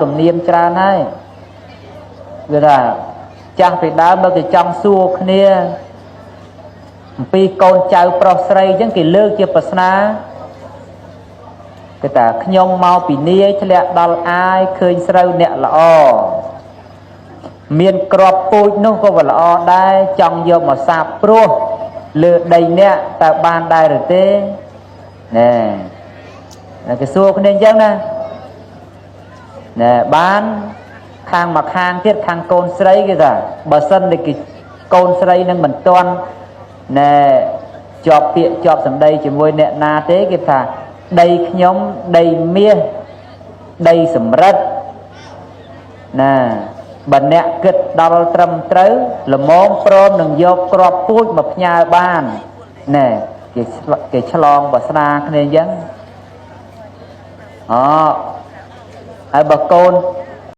ទំនៀមច្រើនហើយវាថាចាស់ពីដើមបើគេចង់សួរគ្នាអំពីកូនចៅប្រុសស្រីអញ្ចឹងគេលើកជាប្រស្នាគេថាខ្ញុំមកពីនាយធ្លាក់ដល់អាយឃើញស្រូវអ្នកល្អមានក្របពូជនោះក៏វាល្អដែរចង់យកមកសាបព្រោះលើដីអ្នកតើបានដែរឬទេណែគេសួរគ្នាអញ្ចឹងណាណែបានខាងមកខាងទៀតខាងកូនស្រីគេថាបើសិនតែគេកូនស្រីនឹងមិនទាន់ណែជាប់ពាក្យជាប់សម្ដីជាមួយអ្នកណាទេគេថាដីខ្ញុំដីមាសដីសំរិទ្ធណាបើអ្នកគិតដល់ត្រឹមត្រូវល្មមព្រមនឹងយកក្របពូជមកផ្ញើបានណែគេគេឆ្លងបស្នាគ្នាអញ្ចឹងអូហើយបើកូន